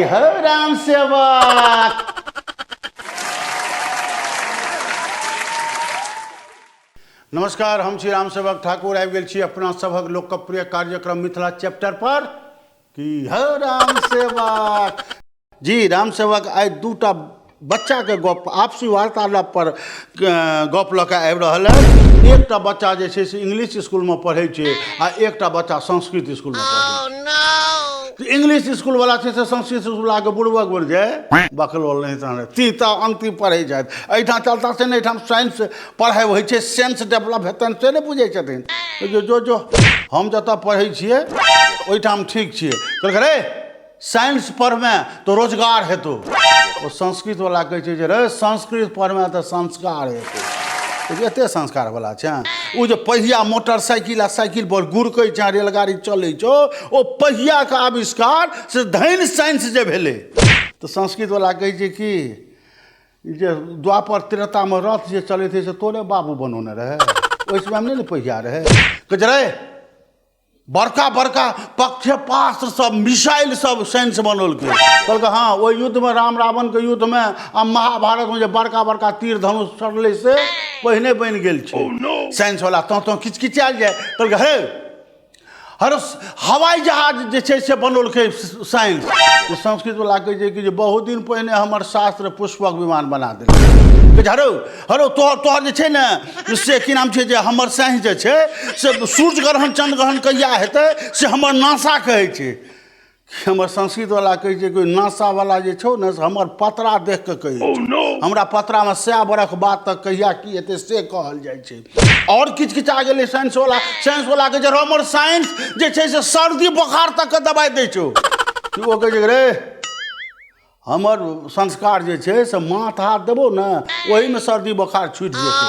हो राम सेवक। नमस्कार, हम छी राम सेवक ठाकुर, आबि गेल छी अपना सभक लोकप्रिय कार्यक्रम मिथिला चैप्टर पर। की हो राम सेवक जी? राम सेवक आइ दूटा बच्चाके गप, आपसी वार्तालाप पर गप लऽ कऽ आबि रहल है। एकटा बच्चा जे छै से इंग्लिश स्कूलमे पढ़ै छै आ एकटा बच्चा संस्कृत स्कूलमे पढ़ै छै। इंग्लिश स्कूलवला छै से संस्कृत स्कूलवलाके बुड़बक बोल जे बकलोल नहि तहन ती तऽ अन्तिम पढ़ै छथि, एहिठाम चलता से नहि, एहिठाम साइंस पढ़ाइ होइ छै, सेंस डेवलप हेतनि से नहि बुझै छथिन। जो जो जो हम जतऽ पढ़ै छियै ओहिठाम ठीक छियै। कहलकै रे साइंस पढ़मे तऽ रोजगार हेतौ। ओ संस्कृतवला कहै छै जे रे संस्कृत पढ़मे तऽ संस्कार हेतौ। एते संस्कारवला छै ओ जे पहिया मोटरसाइकिल आ साइकिल पर गुड़कै छै, रेलगाड़ी चलै छौ, ओ पहियाके आविष्कार से धनि साइंस जे भेलै। तऽ संस्कृतवला कहै छै कि जे द्वापर त्रेतामे रथ जे चलैत हइ से तोरे बाबू बनौने रहै, ओहि समयमे नहि ने पहिया रहै। कहै छै रे बड़का बड़का प्रक्षेपास्त्र सब, मिसाइल सब साइंस बनौलकै। कहलकै हँ, ओहि युद्धमे राम रावणके युद्धमे आ महाभारतमे जे बड़का बड़का तीर धनुष चढ़लै से पहिने बनि गेल छै। साइंसवला तँ तँ किचकिचायल जाय। कहलकै हे हर हवाई जहाज जे छै से बनौलकै साइंस। संस्कृतवला कहै छै कि जे बहुत दिन पहिने हमर शास्त्र पुष्पक विमान बना देलकै। हरो हरो तोहर तोहर जे छै ने से की नाम छै जे हमर साइंस जे छै से सूर्य ग्रहण चन्द्र ग्रहण कहिया हेतै से हमर नासा कहै छै। हमर संस्कृतवला कहै छै कि नासावला जे छौ ने से हमर पतरा देख कऽ कहै छै। हमरा पतरामे 100 बरख बाद तक कहिया की हेतै से कहल जाइ छै। आओर किछु किछु आ गेलै साइंसवला। साइंसवला कहै छै हमर साइंस जे छै से सर्दी बोखार तकके दबाइ दै छौ। ओ कहै छै रे हमर संस्कार जे छै से माथ हाथ देबो ने ओहिमे सर्दी बोखार छूटि जेतै।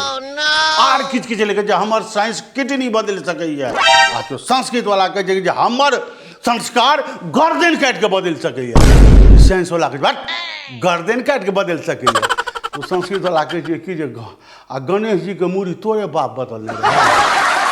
आर किछु किछु लेकिन जे हमर साइंस किडनी बदलि सकैए। आ तो संस्कृतवला कहै छै जे हमर संस्कार गर्दन काटि कऽ बदलि सकैए। साइंसवला कहै छै बट गर्दन काटि कऽ बदलि सकैए। ओ संस्कृतवला कहै छै कि जे आ गणेश जीके मूड़ी तोरे बाप बदलने रहै।